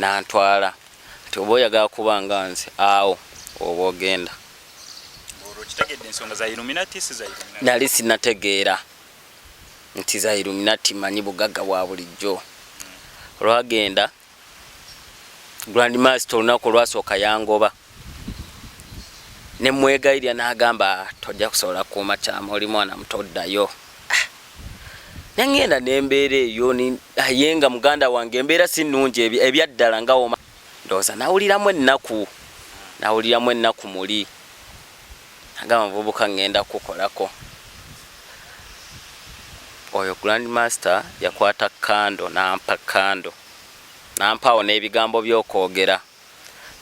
Nantwala nti oba oyagala kuba nga nze, awo oba ogenda. Nali sinategeera nti za Illuminati, manyi bugagga bwa bulijjo. Olwagenda, Grandmaster olunaku olwasooka yangoba, nemwegayirira, n'agamba, "Tojja kusobola kukuuma kyama, oli mwana muto, oddayo." Ah. Nengenda nembeera eyo, aye nga muganda wange embeera si nnungi ebyaddala nga woma. Ndowooza nawuliramu ennaku, nawuliramu ennaku muli. Agamba, "Muvubuka, ngenda kukolako." Oyo Grandmaster yakwata candle, nampa candle, nampaawo n'ebigambo by'okwogera,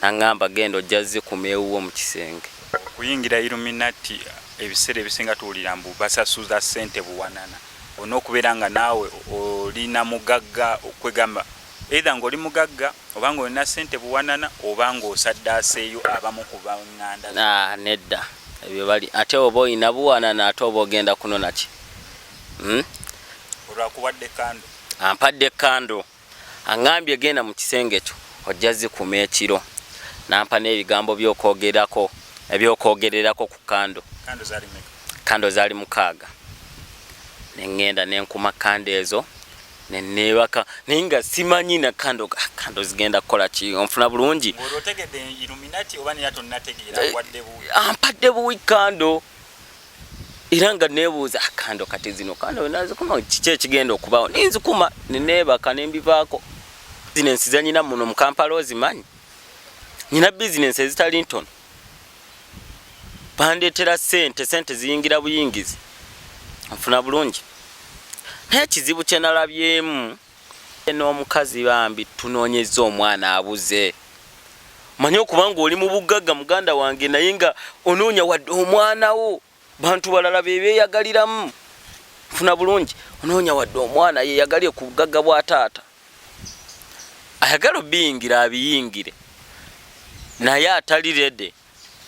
naŋŋamba, "Genda, ojja zikuma ewuwo mu kisenge." Okuyingira Illuminati, ebiseera ebisinga tuwulira mbu basasuza ssente buwanana. Olina okubeera nga naawe olina mugagga, okwegamba either ng'oli mugagga oba ng'olina ssente buwanana oba ng'osaddaaseeyo abamu ku baŋŋanda. Ah, nedda, ebyo bali ate oba olina buwanana, ate oba ogenda kunona ki? Olwakuwadde candle? Ampadde candle, aŋŋambye, "Genda mu kisenge kyo, ojja zikuma ekiro." Nampa n'ebigambo byokwogerako, ebyokwogererako ku candle. Candle zaali meka? Candle zaali 6. Neŋŋenda nenkuma candle ezo, neneebaka, naye nga simanyi na candle, ah, candle zigenda kukola ki? Onfuna bulungi? Ng'olwo otegedde Illuminati oba niya tonnategeera? Wadde buwi? Ampadde buwi candle, era nga nebuuza, "Ah, candle kati zino candle nazikuma, kiki ekigenda okubaawo?" Ninzikuma, neneebaka, nembivaako. Bizinensi zenyina muno mu Kampala ozimanyi, nyina bizinensi ezitali ntono, bandeetera sente, sente ziyingira buyingizi, nfuna bulungi. Naye ekizibu kye nalabyemu n'omukazi, bambi tunoonyeza omwana abuze. Manyi okuba nga oli mu bugagga, muganda wange, naye nga onoonya wadde omwana wo, bantu balala bebeeyagaliramu, nfuna bulungi? Onoonya wadde omwana yeyagalire ku bugagga bwa taata. Ayagala obiyingira abiyingire, naye atali ready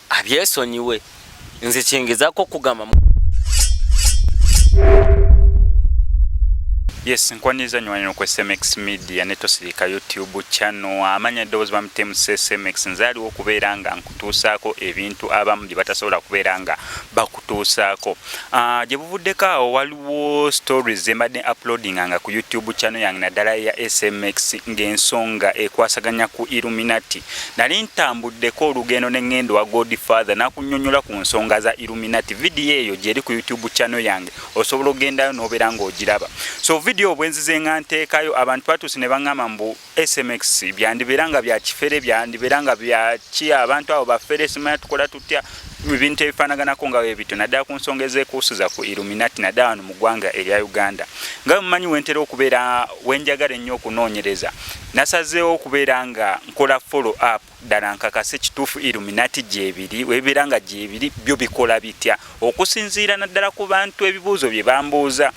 abyesonyiwe. Nze kyengezaako okugamba. Yes, nkwaniriza nywanino ku SMX Media ne Tosirika YouTube channel. Amanya eddoboozi bamutemu SMX. Nze aliwo okubeera nga nkutuusaako ebintu abamu bye batasobola kubeera nga bakutuusaako. Gye buvuddeko awo waliwo stories ze mbadde uploadinga nga ku YouTube channel yange, naddala eya SMX, ng'ensonga ekwasaganya ku Illuminati. Nali ntambuddeko olugendo ne ŋŋendo wa Godfather n'akunnyonnyola ku nsonga za Illuminati. Vidiyo eyo gyeri ku YouTube channel yange, osobola okugendayo n'obeera ng'ogiraba. So vidiyo bwenzize nga nteekayo, abantu batuuse ne baŋŋamba mbu SMX byandibeera nga bya kifere, byandibeera nga byaki, abantu abo bafere, simanya tukola tutya, ebintu ebifaanaganako nga bwe bityo, naddala ku nsonga ezeekuusiza ku Illuminati, naddala wano mu ggwanga erya Uganda. Nga mumanyi wentera okubeera, wenjagala ennyo okunoonyereza, nasazeewo okubeera nga nkola follow up ddala nkakase kituufu Illuminati gyebiri, webibeera nga gyebiri, byo bikola bitya, okusinziira naddala ku bantu ebibuuzo bye bambuuza.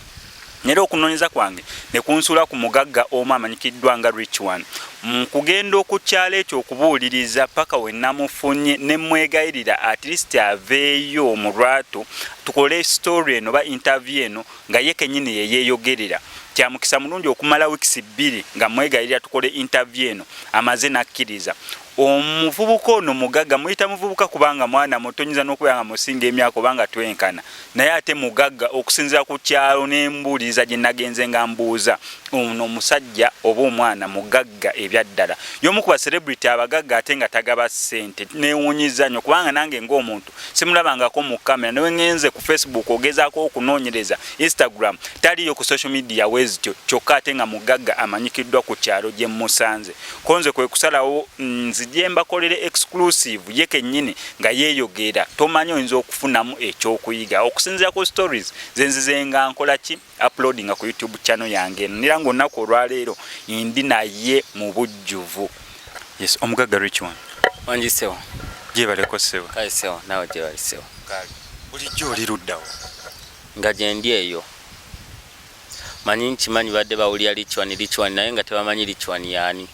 Era okunoonyeza kwange ne kunsuula ku mugagga omu amanyikiddwa nga Rich One. Mu kugenda okukyalo ekyo okubuuliriza paka we namufunye, ne mwegayirira at least aveeyo mu lwatu tukole story eno oba interview eno nga ye kennyini yeyeeyogerera. Kyamukisa mulungi, okumala wiikisi 2 nga mwegayirira tukole interview eno, amaze n'akkiriza. Omuvubuka ono mugagga, muyita muvubuka kubanga mwana muto, nyinza n'okubeera nga musinga emyaka oba nga twenkana, naye ate mugagga okusinziira ku kyalo n'embuuliriza gye nagenze nga mbuuza. Ono omusajja oba omwana mugagga ebyaddala, y'omu ku ba celebrity abagagga ate nga tagaba ssente. Neewuunyiza nnyo kubanga nange ng'omuntu simulabangako mu kamera, newe ŋŋenze ku Facebook ogezaako okunoonyereza, Instagram, taliiyo ku social media wezityo, kyokka ate nga mugagga amanyikiddwa ku kyalo gye mmusanze. Konze kwe kusalawo nzije mbakolere exclusive, ye kennyini nga yeeyogera. Tomanyi, oyinza okufunamu ekyokuyiga okusinziira ku stories zenzize nga nkola ki uploadinga ku YouTube channel yange eno. Nera nga olunaku olwaleero ndi naye mu bujjuvu. Yes, omugagga Rich One. Wangi ssebo. Gyebaleko ssebo. Kale ssebo, naawe gyebali ssebo. Bulijjo oli luddawo? Nga gyendi eyo. Manyi nkimanyi badde bawulira Rich One, Rich One, naye nga tebamanyi Rich One yaani.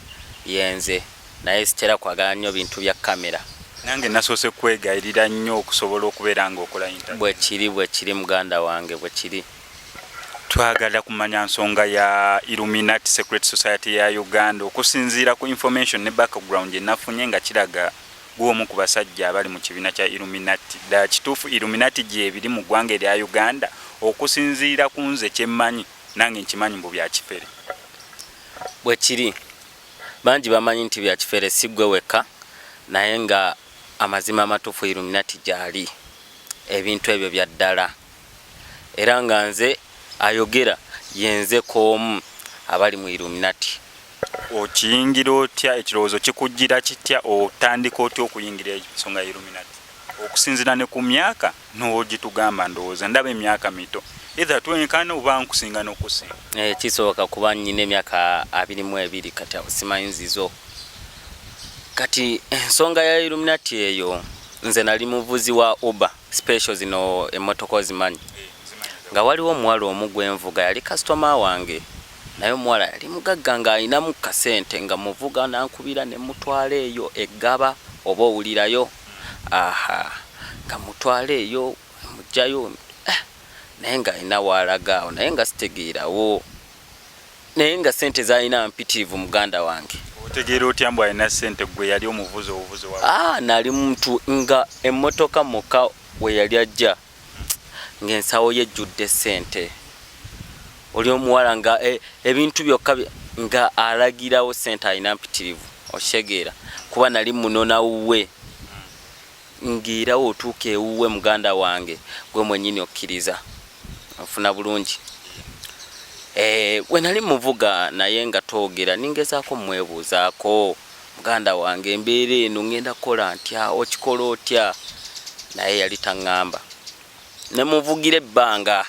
Yenze, naye sitera kwagala nnyo bintu bya kamera. Nange nasoose kwegayirira nnyo okusobola okubeera ng'okola interview. Bwe kiri, bwe kiri, muganda wange, bwe kiri. Twagala kumanya nsonga ya Illuminati Secret Society ya Uganda. Okusinziira ku information ne background enafunye, nga kiraga gwomu ku basajja abali mu kibiina kya Illuminati. Ddala kituufu Illuminati gyebiri mu ggwanga erya Uganda? Okusinziira ku nze kyemmanyi, nange nkimanyi mbu bya kifere. Bwe kiri, bangi bamanyi nti bya kifere, si ggwe wekka, naye nga amazima amatuufu Illuminati gyali, ebintu ebyo bya ddala, era nga nze ayogera yenze koomu abali mu Illuminati. Okiyingira otya? Ekirowoozo kikujjira kitya? Otandika otya okuyingira ensonga ya Illuminati, okusinziira ne ku myaka n'ogitugamba? Ndowooza ndaba emyaka mito, either twenkana oba nkusinga n'okusinga. Kisoboka, kuba nnyina emyaka 22 kati, awo simanyi nzizo. Kati ensonga ya Illuminati eyo, nze nali muvuzi wa Uber Special, zino emmotoka ozimanyi, nga waliwo omuwala omu gwenvuga, yali kasitoma wange, naye omuwala yali mugagga ng'alinamu kasente, nga muvuga nankubira ne mutwala eyo eggaba oba owulirayo, aha, nga mutwala eyo, mugjayo, naye ng'alina waalaga awo, naye nga sitegeerawo, naye nga sente zalina mpitirivu, muganda wange. Otegeera otya mbu alina sente, gwe yali omuvuzi obuvuzi wa? Ah, nali muntu nga emmotoka muka we yali ajja ng'ensawo ye ejjudde sente. Oli omuwala nga ebintu byokka nga alagirawo sente alina mpitirivu, okitegeera, kuba nali munona wuwe, ng'era otuuka ewuwe, muganda wange, gwe mwennyini okkiriza nfuna bulungi. Bwe nali muvuga naye nga twogera, ningezaako mwebuuzaako, "Muganda wange, embeera eno ŋŋenda kukola ntya? Okikola otya?" Naye yali taŋŋamba. Ne muvugira ebbanga,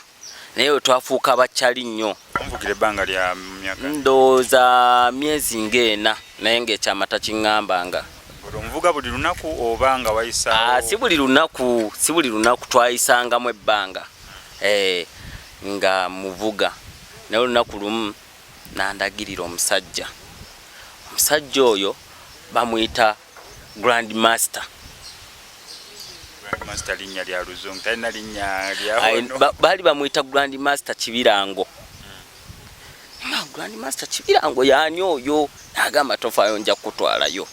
naye we twafuuka bakyali nnyo. Omuvugira ebbanga lya myaka? Ndowooza myezi ng'ena, naye ng'ekyama takiŋŋambanga. Olwo omuvuga buli lunaku oba nga Ah, wayisaawo? Si buli lunaku, si buli lunaku. Twayisangamu ebbanga nga muvuga, naye olunaku lumu nandagirira omusajja. Omusajja oyo bamuyita Grand Master. Grandmaster linnya lya luzungu, talina linnya lya wano? Baali bamuyita Grand Master Kibirango. Grand Master Kibirango yaani oyo? Nagamba, "Tofaayo, nja kukutwalayo."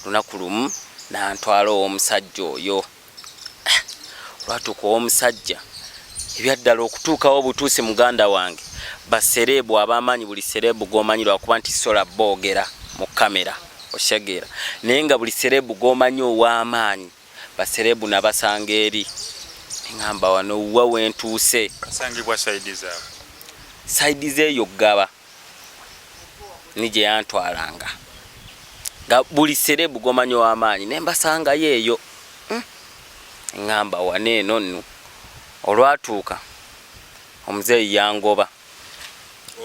Lunaku lumu nantwala ow'omusajja oyo. Olwatuuka ow'omusajja, ebyaddala okutuukawo obutuusi, muganda wange, basereebu ab'amaanyi, buli celeb g'omanyi, lwakuba nti sola boogera mu kamera, okitegeera, naye nga buli celeb g'omanyi ow'amaanyi, basereebu nabasanga eri. Neŋŋamba, "Wano wa wentuuse?" Asangibwa side zaabwe? Side zeeyo ggaba ni gye yantwalanga, nga buli celeb gomanyi ow'amaanyi ne mbasangayo eyo. Ŋŋamba, "Wano eno nno." Olwatuuka omuzeeyi yangoba.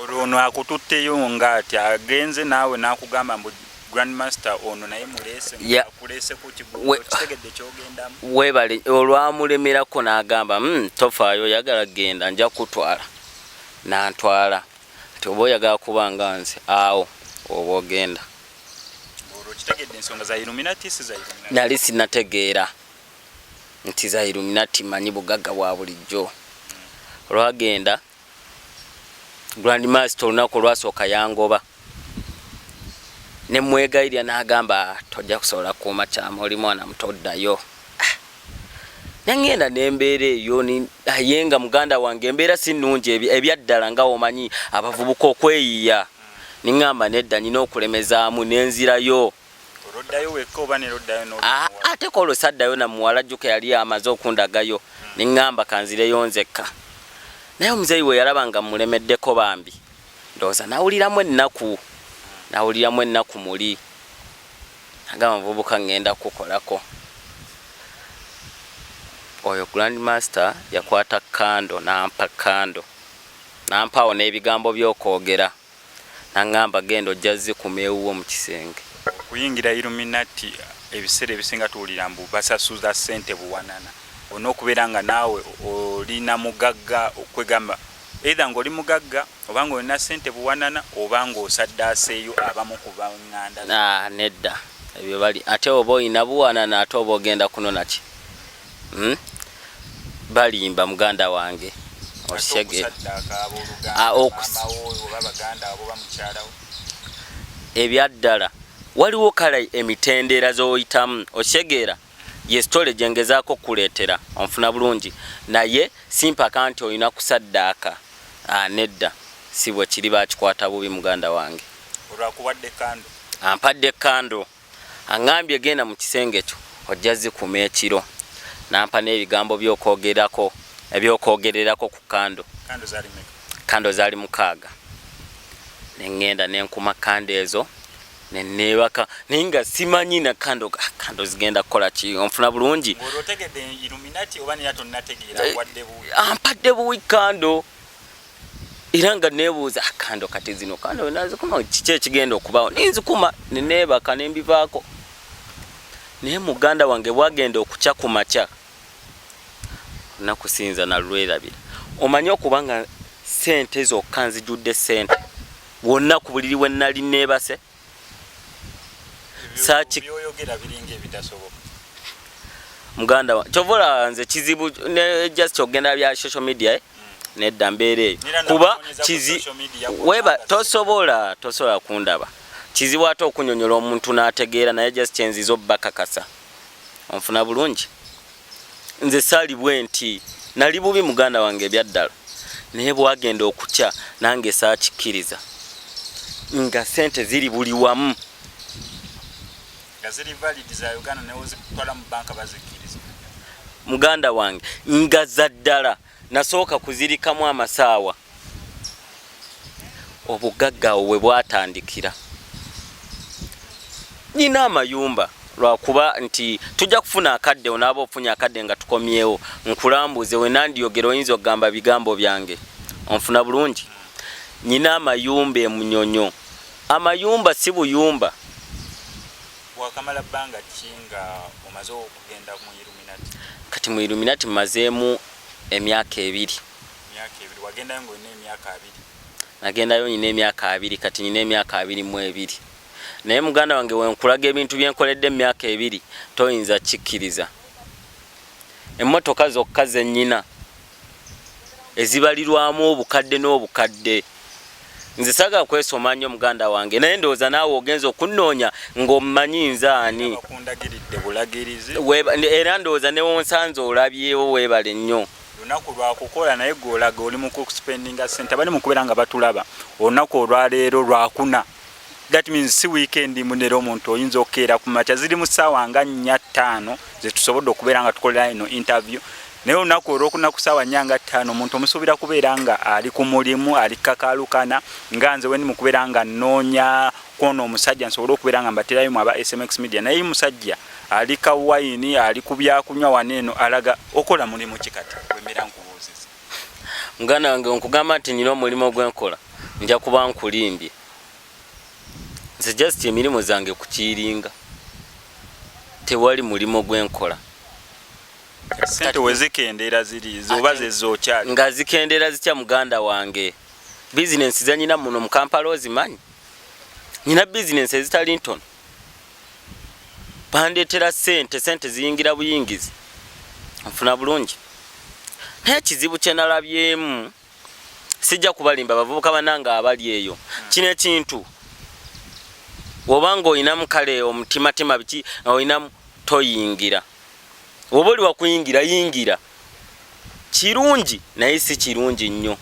Olwo ono akututteyo nga ati agenze naawe n'akugamba mbu Grandmaster ono naye muleese? Akuleese ku kitegedde kyogendamu? Weebale. Olwamulemerako n'agamba, "Tofaayo, oyagala genda, nja kutwala." Nantwala nti, "Oba oyagala kuba nga nze, awo oba ogenda." Olwo kitegedde ensonga za Illuminati, si za Illuminati? Nali sinategeera nti za Illuminati, manyi bugagga bwa bulijjo. Olwagenda, Grand Master olunaku olwasooka yangoba, nemwegayirira, n'agamba, "Tojja kusobola kukuuma kyama, oli mwana muto, oddayo." Ah. Nengenda nembeera eyo, naye nga muganda wange embeera si nnungi, ebyaddala nga omanyi abavubuka okweyiya. Niŋŋamba, "Nedda, nyina okulemezaamu." Nenzirayo. Olwoddayo wekka oba neroddayo? Ah, ate kolwo saddayo na muwala, jjuka yali amaze okundagayo. Niŋŋamba, "Kanzireyo nzekka." Naye omuzeeyi we yalaba nga mulemeddeko, bambi ndowooza nawuliramu ennaku, nawuliramu ennaku muli. Agamba, "Muvubuka, ŋŋenda kukukolako." Oyo Grand Master yakwata candle, nampa candle, nampaawo n'ebigambo by'okwogera, naŋŋamba, "Genda, ojja zikuma ewuwo mu kisenge." Okuyingira Illuminati, ebiseera ebisinga tuwulira mbu basasuza ssente buwanana. Olina okubeera nga naawe olina mugagga, okwegamba either ng'oli mugagga oba ng'olina ssente buwanana oba ng'osaddaaseeyo abamu ku baŋŋanda. Ah, nedda, ebyo bali ate oba olina buwanana, ate oba ogenda kunona ki? Balimba, muganda wange. Okitegeera? Ebyaddala waliwo kale emitendera z'oyitamu, okitegeera? Ye story gye ngezaako okukuleetera, onfuna bulungi? Naye simpaka nti olina kusaddaaka. Ah, nedda, si bwe kiri. Bakikwata bubi, muganda wange. Olwakuwadde kando? Ampadde kando, aŋŋambye genda mu kisenge kyo ojja zikuma ekiro, nampa n'ebigambo byokwogerako, ebyokwogererako ku kando. Kando zaali meka? Kando zaali 6. Neŋŋenda nenkuma kando ezo neneebaka, naye nga simanyi na kando, ah, kando zigenda kukola ki, onfuna bulungi? Ng'olwo otegedde Illuminati oba nera tonnategeera? Wadde buwi? Ampadde buwi kando, era nga nebuuza, "Ah, kando kati zino kando nazikuma, kiki ekigenda okubaawo?" Ninzikuma neneebaka nembivaako. Naye muganda wange, bwagenda okukya ku makya, olunaku siyinza nalwerabira. Omanyi okuba nga sente zokka nzijudde sente wonna ku buliri we nali neebase. Byoyogera biringa ebitasoboka. Muganda wa kyova olaba nze kizibu ne just ogenda bya social media, eh? Nedda, mbeera eyo Nera kuba nakunoonyeza ku kizi social media weba kubanga tosobola kundaba. Kizibu ate okunyonyola omuntu n'ategeera, naye just kyenziza obbakakasa, onfuna bulungi? Nze saali bwe nti nali bubi, muganda wange, ebyaddala. Naye bwagenda okukya, nange saakikkiriza nga sente ziri buli wamu. Nga ziri valid za Uganda, newozitwala mu banka bazikkiriza? Muganda wange, nga za ddala. Nasooka kuzirikamu amasaawa. Obugagga awo we bwatandikira. Nina amayumba, lwakuba nti tujja kufuna akadde, onaaba ofunye akadde nga tukomyewo nkulambuze. Wenandiyogera oyinza okugamba bigambo byange, onfuna bulungi? Nyina amayumba emunyonyo, amayumba si buyumba. Wakamala bbanga ki nga omaze okugenda mu Illuminati? Kati mu Illuminati mmazeemu emyaka 2. Myaka 2. Wagendayo ng'olina emyaka 20? Nagendayo nyina emyaka 20, kati nyina emyaka 22. Naye muganda wange, wenkulaga ebintu byenkoledde emyaka 2, toyinza kikkiriza. Emmotoka zokka zennyina ezibalirwamu obukadde n'obukadde. Nze saagala kwesoma nnyo, muganda wange, naye ndowooza naawe ogenza okunnoonya ng'ommanyi nze ani. Bakundagiridde bulagirizi. Era ndowooza newonsanze olabyewo, weebale nnyo. Lunaku lwakukola, naye gwe olaga oli mu kuspendinga sente. Abali mu kubeera nga batulaba, olunaku olwaleero lwakuna, that means si weekend munera. Omuntu oyinza okukeera ku makya, ziri mu ssaawa nga 4 5 zetusobodde okubeera nga tukolera eno interview, naye olunaku olwokuna ku ssaawa 4 nga 5 omuntu omusuubira kubeera nga ali ku mulimu, ali kakaalukana nga nze wendi mu kubeera nga nnoonya kwona omusajja nsobole okubeera nga mbaterayo mu aba SMX Media. Naye musajja ali ka wayini, ali ku byakunywa wano eno, alaga okola mulimu ki kati wembeera nkubuuziza? Muganda wange, nkugamba nti nina omulimu gwenkola, nja kuba nkulimbye. Nze just emirimu zange kukiiringa, tewali mulimu gwenkola. Sente wezikendeera ziri oba zezokyali? Nga zikendeera zitya, muganda wange? Bizinensi zenyina muno mu Kampala ozimanyi. Nyina bizinensi ezitali ntono, bandeetera sente, sente ziyingira buyingizi, nfuna bulungi? Naye ekizibu kyenalabyemu, sijja kubalimba bavubuka banange abali eyo, kino ekintu wobanga olinamu kale omutimatima biki olinamu, toyingira. Oba oli wakuyingira, yingira. Kirungi naye si kirungi nnyo.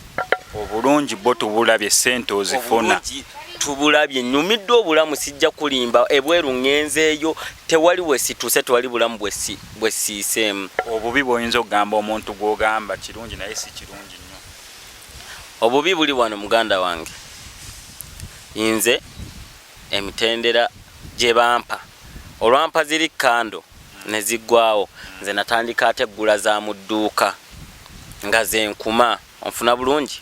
Obulungi bwo tubulabye, sente ozifuna. Obulungi tubulabye, nyumiddwa obulamu, sijja kulimba. Ebweru ŋŋenzeeyo, tewali wesituuse, tewali bulamu bwe siiseemu. Obubi bw'oyinza okugamba omuntu gw'ogamba kirungi naye si kirungi nnyo? Obubi buli wano, muganda wange. Nze emitendera gye bampa, olwampa ziri kando ne ziggwawo, nze natandika ate eggula za mu dduuka nga zenkuma, onfuna bulungi?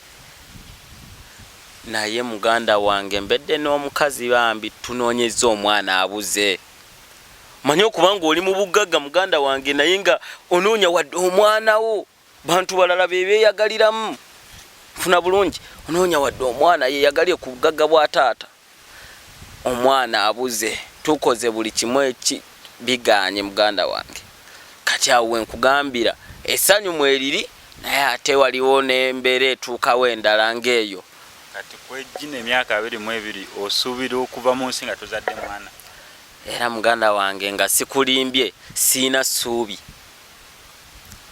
Naye muganda wange, mbedde n'omukazi bambi, tunoonyezza omwana abuze. Manyi okuba nga oli mu bugagga, muganda wange, naye nga onoonya wadde omwana wo, bantu balala bebeeyagaliramu, nfuna bulungi? Onoonya wadde omwana yeyagalire ku bugagga bwa taata. Omwana abuze, tukoze buli kimu eki biganye, muganda wange. Kati awo wenkugambira essanyu mweriri. Naye ate waliwo n'embeera etuukawo endala ng'eyo. Kati kwegino emyaka 22 osuubira okuva mu nsi nga tozadde mwana? Era muganda wange nga sikulimbye, siina ssuubi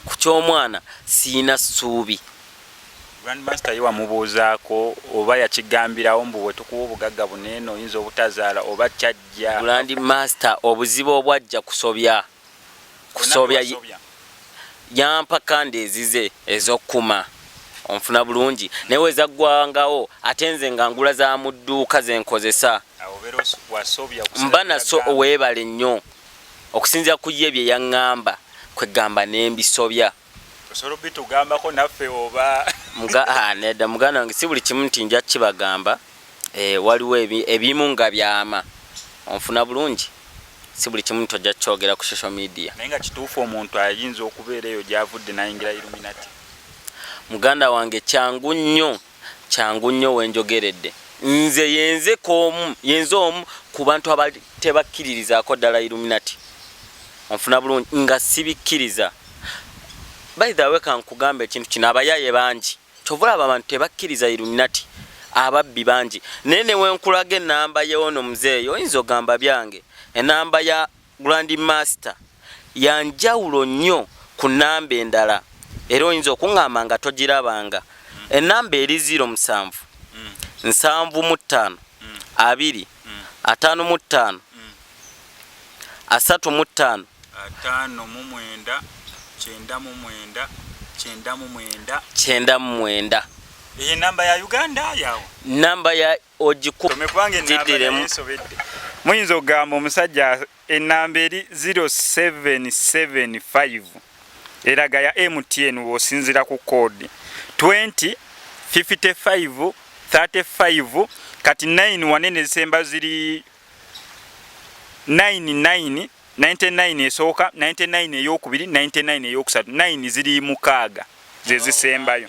ku ky'omwana, siina ssuubi. Grandmaster ye wamubuuzaako oba yakigambirawo mbu bwetukuwa obugagga buneeno oyinza obutazaala oba kyajja? Grandmaster obuzibu obwajja kusobya kusobya yampa kandi ezize ez'okukuma, onfuna bulungi, naye wezaggwangawo ate nze nga ngula za mu dduuka ze nkozesa. Mba naso weebale nnyo okusinziira ku ye bye yaŋŋamba, kwegamba ne mbisobya. Osobola obitugambako naffe oba? Nedda muganda wange, si buli kimu nti nja kibagamba. Waliwo ebimu nga byama, onfuna bulungi, si buli kimu nti ojja kukyogera ku social media. Naye nga kituufu omuntu ayinza okubeera eyo gy'avudde n'ayingira Illuminati? Muganda wange, kyangu nnyo, kyangu nnyo wenjogeredde. Nze yenze omu ku bantu abatebakkiririzaako ddala Illuminati, onfuna bulungi, nga sibikkiriza. By the way, kankugamba ekintu kino, abayaye bangi, kyova olaba abantu tebakkiriza Illuminati, ababbi bangi. Naye newenkulaga enamba yeono muzeeyi, oyinza ogamba byange. Enamba ya Grand Master yanjawulo nnyo ku namba endala, era oyinza okuŋŋamba nga togirabanga. Enamba eri 07 75 2 55 35. 59 99 99. 99. Eyo enamba ya Uganda yawo? Namba ya ogikudiremu. Muyinza okugamba omusajja enamba eri 0775 eraga ya MTN, wosinzira ku code 20 55 35, kati 9 wanene zisemba ziri 99 99 esooka, 99 eyokubiri, 99 eyokusatu, 9 ziri mukaaga zezisembayo,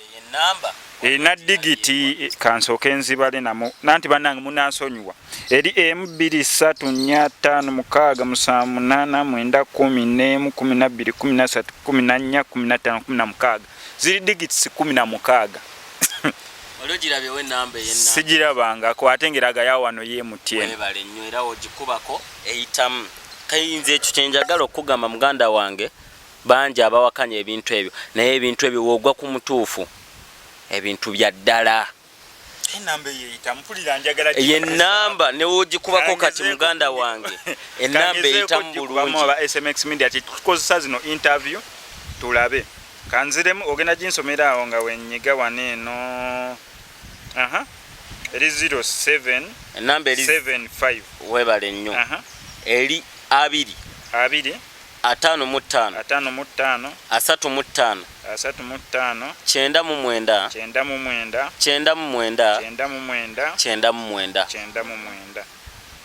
erina digit. Kansooke nzibale namu nanti bannange munansonyiwa. Eri 1 2 3 4 5 6 7 8 9 11 12 13 14 15 16, ziri digits 16. Sigirabangako, ate ngeraga ya wano ye MTN. Webale nnyo, era ogikubako eyitamu. Kayinza ekyo kyenjagala okugamba muganda wange, bangi abawakanya ebintu ebyo, naye ebintu ebyo wogwa ku mutuufu, ebintu bya ddala. Yenamba newogikubako kati muganda wange, enamba eyitamu bulungi. SMX Media tukozesa zino interview, tulabe. Kanziremu, ogenda ginsomera awo nga wenyiga wano eno. Aha, eri 07 enamba eri 75. Webale nnyo. Eri 2 2 55 55 35 35 99 99 99 99 99. 99.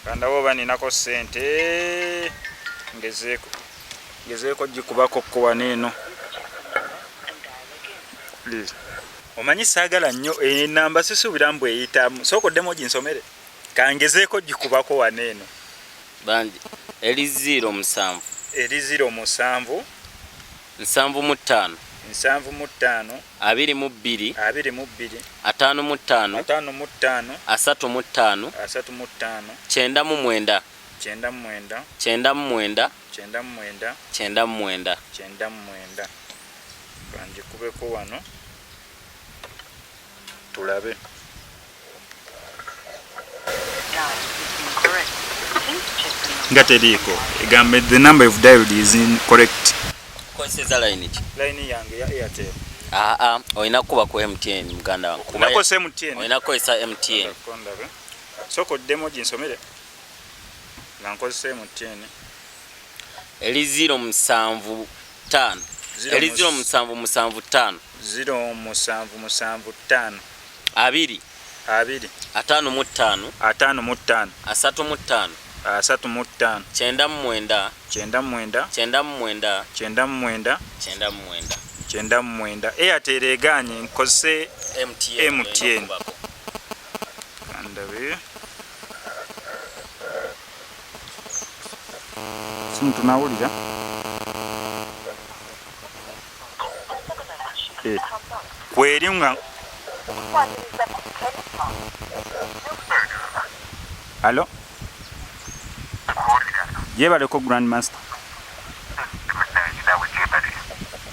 Kandawo oba ninako sente, ngezeeko gikubako ko wano eno. Omanyi saagala nnyo enamba, sisuubira mbu eyitamu. Sooka oddemu oginsomere, kangezeeko gikubako wano eno. Bangi eri 07. Eri 07. 75. 75. 22. 22. 55. 55. 35. 35. 99. 99. 99. 99. 99. 99. Kanjikubeko wano tulabe. Nga teriiko, egamba the number you've dialed is incorrect. Kozesa line ki? Line yange ya Airtel. Aa, olina kuba ku MTN muganda wange. Nakozesa MTN. Olina kukozesa MTN. Kondabe, sooka oddemu oginsomere nga nkozesa MTN. Eri 075, eri 0775. 0775. 2. 2. 55. 55. 35. 35. 99. 99. 99. 99. 99. 99. Airtel eganye, nkozese MTN. MTN. Kandabe simu tunawulira. Eh, kweri nga Hallo? Jebaleko Grandmaster.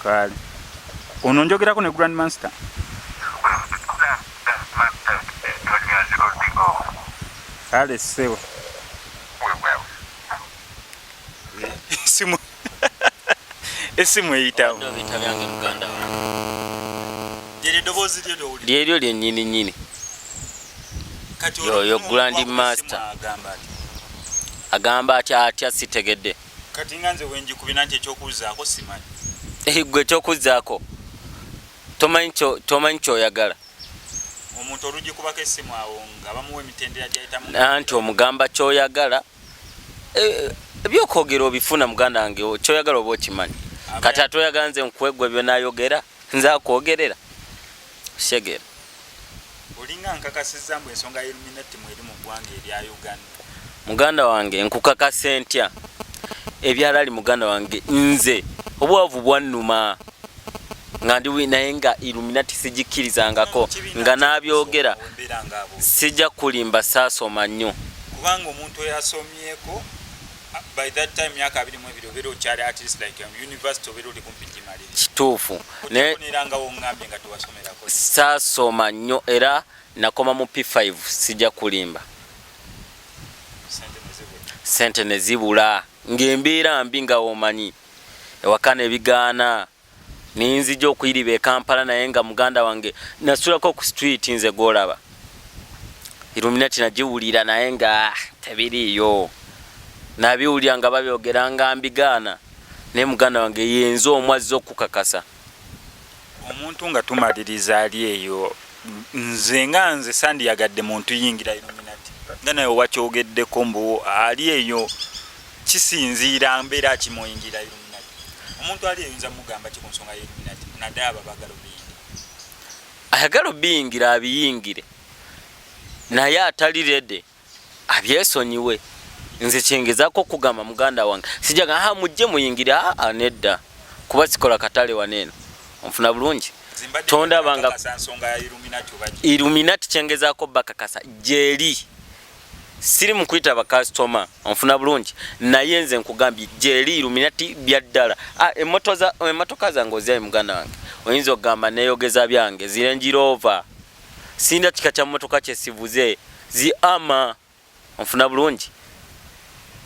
Kale. Ono njogerako ne Grandmaster. Kale ssebo. Esimu esimu eyitawo. Lyeryo lyennyini nnyini. Yoyo Grand Master. Agamba atya atya sitegedde. Kati nga nze wenjikubina nti ekyokuzzaako simanyi. Eh, gwe ekyokuzzaako tomanyi kyoyagala. Omuntu olugikubako essimu awo nga bamuwa emitendera gyayitamu. Anti omugamba kyoyagala eh, ebyokwogera obifuna muganda wange kyoyagala oba okimanyi. Kati ate oyagala nze nkuwe gwe byonayogera nze akwogerera shegera. Olinga nkakasizza mbu ensonga ya Illuminati mweri mu ggwanga erya Uganda. Muganda wange nkukakase ntya ebyalali muganda wange nze obwavu bwannuma nga ndi naye nga Illuminati sigikkirizangako nga n'abyogera sijja kulimba saasoma nnyo. Kubanga omuntu eyasomyeko by that time myaka 22 obeera okyali at least like university obeera oli kumpi gimaliriza. Kituufu. Naye nga wongambye nga tewasomerako. Saasoma nnyo era nakoma mu P5 sijja kulimba. Sente ne zibula ng'embeera mbi nga womanyi ewaka ne bigaana ninzija okuyiriba e Kampala naye nga muganda wange nasulako ku street nze gw'olaba Illuminati nagiwulira naye nga tebiriiyo nabiwulira nga babyogera nga mbigaana naye muganda wange yenze omu azze okukakasa. Omuntu nga tumaliriza ali eyo nze nga nze sandiyagadde muntu yingira Illuminati nga naye owakyogeddeko mbu ali eyo kisinziira mbeera kimuyingira Illuminati. Omuntu ali eyo nza mugamba ki ku nsonga ya Illuminati naddala abo abaagala obiyingira? Ayagala obiyingira abiyingire naye atali ready abyesonyiwe. Nze kyengezako okugamba muganda wange sijaga ha mujje muyingire aa nedda kuba sikola katale waneeno onfuna bulungi tondaba nga Illuminati kyengezaako bakakasa gyeri siri mu kuyita bakasitoma onfuna bulungi naye nze nkugambye gyeri Illuminati byaddala emmotoka zange ozyayi muganda wange oyinza okugamba neyogeza byange zi Range Rover sinda kika kya mmotoka kyesivuze zi ama onfuna bulungi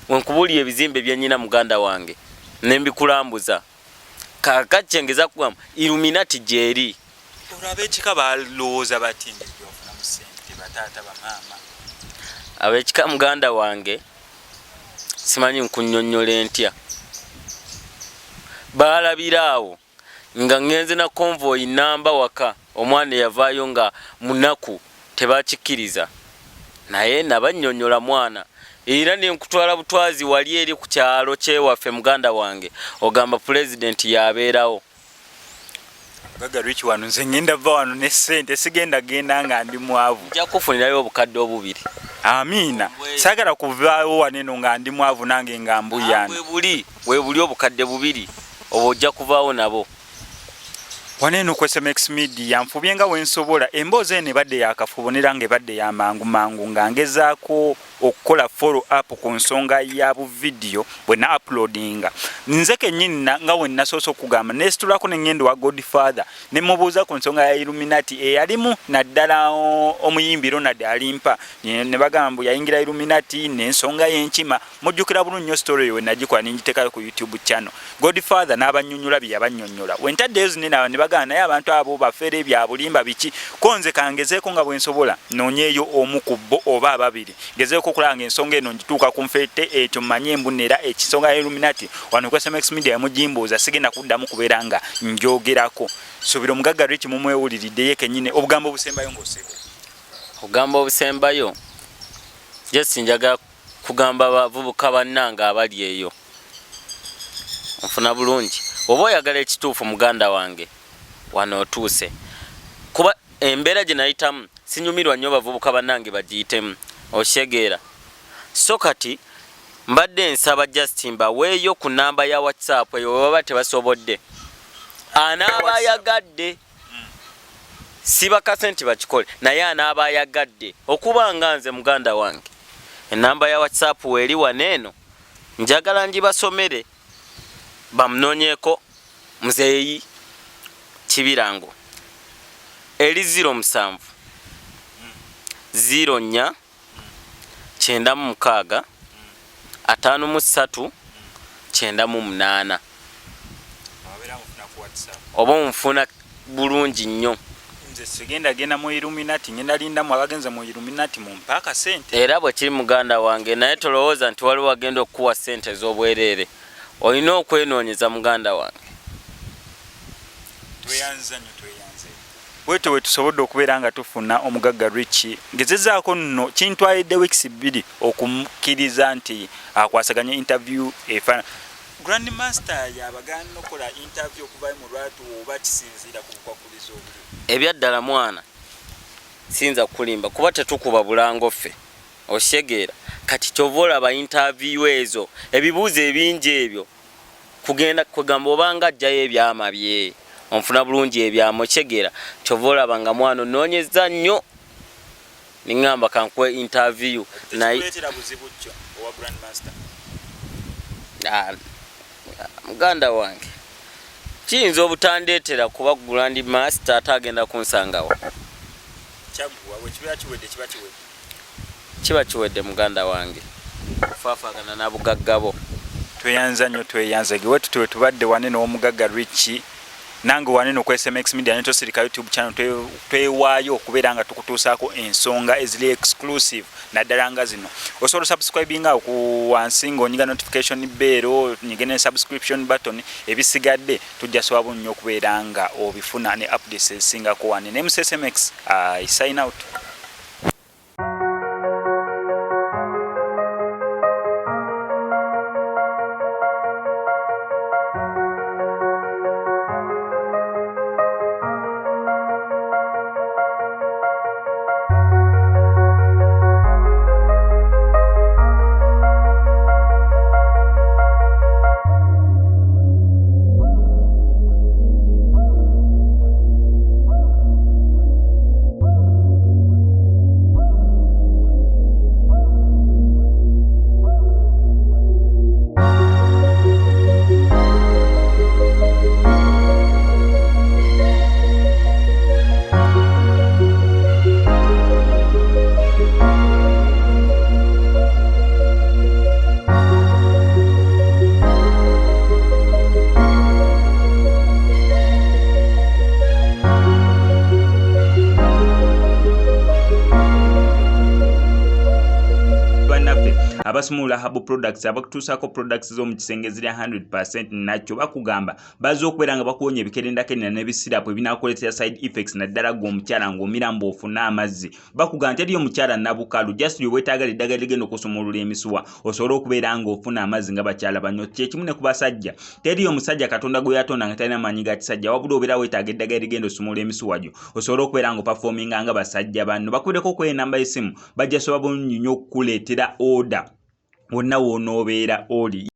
wenkubuulira ebizimbe byenyina muganda wange nembikulambuza kakati kyengeza kugamba Illuminati gyeri. Olwo ab'ekika balowooza batya engeri gyofunamu ssente bataata bamaama? Ab'ekika muganda wange simanyi nkunnyonnyola ntya, baalabira awo nga ngenze na convoy namba waka omwana eyavaayo nga munaku tebakikkiriza naye nabannyonnyola mwana era nenkutwala butwazi wali eri ku kyalo kyewaffe muganda wange ogamba pulezidenti yabeerawo. Gaga Rich wano nze ngenda va wano ne ssente sigenda genda nga ndi mwavu. Nja kufunirayo obukadde obubiri. Amiina. Saagala kuvaawo wano eno nga ndi mwavu nange nga mbuyana. Webuli, webuli obukadde bubiri obwo ojja kuvaawo nabo. Wano eno ku SMX Media nfubye nga wensobola emboozi eno ebadde ya kafubo nera nga ebadde ya mangu mangu nga ngezaako okukola follow up ku nsonga ya bu video bwe na uploadinga nze kennyini nga we nasoose okugamba nesitulako ne ngenda wa Godfather ne mubuuza ku nsonga ya Illuminati eyalimu naddala omuyimbi Ronald Alimpa ne bagamba mbu yayingira Illuminati n'ensonga y'enkima. Mujjukira bulungi nnyo story eyo we nagikola ne ngiteekayo ku YouTube channel. Godfather n'abannyonnyola bye yabannyonnyola. We ntaddeyo zinene ne bagamba naye abantu abo bafere bya bulimba biki. Ko nze kangezeeko nga bwe nsobola nnoonyeeyo omu ku bo oba ababiri. Ngezeeko okulaba ng'ensonga eno ngituuka ku nfeete etyo mmanye mbu nera ekisonga ya Illuminati wano ku SMX Media mugimbuuza sigenda kuddamu kubeera nga njogerako. Suubira omugagga Rich mumwewuliridde ye kennyini obugambo obusembayo ng'osiibula. Obugambo obusembayo just njagala kugamba bavubuka bannange abali eyo nfuna bulungi oba oyagala ekituufu muganda wange wano otuuse kuba embeera gye nayitamu sinyumirwa nnyo bavubuka bannange bagiyitemu okitegeera so kati mbadde nsaba just mbaweeyo ku namba ya WhatsApp eyo webaba tebasobodde anaaba ayagadde. Sibakase nti bakikole, naye anaaba ayagadde okuba nga nze muganda wange, enamba ya WhatsApp weeri wano eno, njagala ngibasomere bamunoonyeeko Muzeeyi Kibirango, eri 07 04 96 53 98. Oba onfuna bulungi nnyo. Nze sigenda genda mu Illuminati, ngenda lindamu abagenze mu Illuminati mumpe akasente. Era bwe kiri muganda wange, naye tolowooza nti waliwo agenda okukuwa ssente ez'obwereere, olina okwenoonyeza muganda wange. Tweyanza nnyo, tweyanze. Bwetyo bwe tusobodde okubeera nga tufuna omugagga Richie. Ngezezaako nno, kintwalidde weeks 2 okukkiriza nti akwasaganye interview efaana. Grandmaster yabagaana okukola interview okuvayo mu lwatu oba kisinziira ku bukwakkulizo obuli? Ebyaddala mwana siyinza kukulimba kuba tetukuba bulango ffe, okitegeera? Kati kyova olaba interview ezo ebibuuzo ebingi ebyo kugenda kwegamba obanga ajjayo ebyama bye, onfuna bulungi ebyama, okitegeera? Kyova olaba nga mwana onoonyeza nnyo ningamba kankuwe interview. Naye buzibu kyo owa Grandmaster? Muganda wange, kiyinza obutandeetera kuba Grandmaster ate agenda kunsangawo. Kyaggwa, bwe kibeera kiwedde kiba kiwedde. Kiba kiwedde muganda wange, kufaafagana na bugagga bo. Tweyanza nnyo, tweyanza ge wetu tuwe tubadde wane n'omugagga Richie, nange wane no ku SMX Media ne Tosirika YouTube channel. Twewaayo okubeera nga tukutuusaako ensonga eziri exclusive naddala nga zino. Osobola subscribing awo ku wansi ng'onyiga notification bell, onyige ne subscription button. Ebisigadde tujja sobola nnyo okubeera nga obifuna ne updates ezisingako wane ne mu SMX. I sign out. Abasumulula Herbal Products, abakutuusaako products z'omu kisenge ziri 100% nakyo bakugamba bazze okubeera nga bakuwonya ebikerendakerenda n'ebisirapu ebinakuleetera side effects, naddala gwe omukyala ng'omira mbu ofune amazzi. Bakugamba nti eriyo omukyala nabukalu, just lye weetaagala eddagala ligenda okusumulula emisuwa osobole okubeera ng'ofuna amazzi nga bakyala banyo. Kyekimu ne ku basajja, teriyo omusajja Katonda gwe yatonda nga talina maanyi ga kisajja, wabula obeera weetaaga eddagala ligenda osumulula emisuwa gyo osobole okubeera ng'operforminga nga basajja banno. Bakubireko ku enamba y'essimu, bajja soba bulungi nnyo okukuleetera order wonna w'onoobeera oli.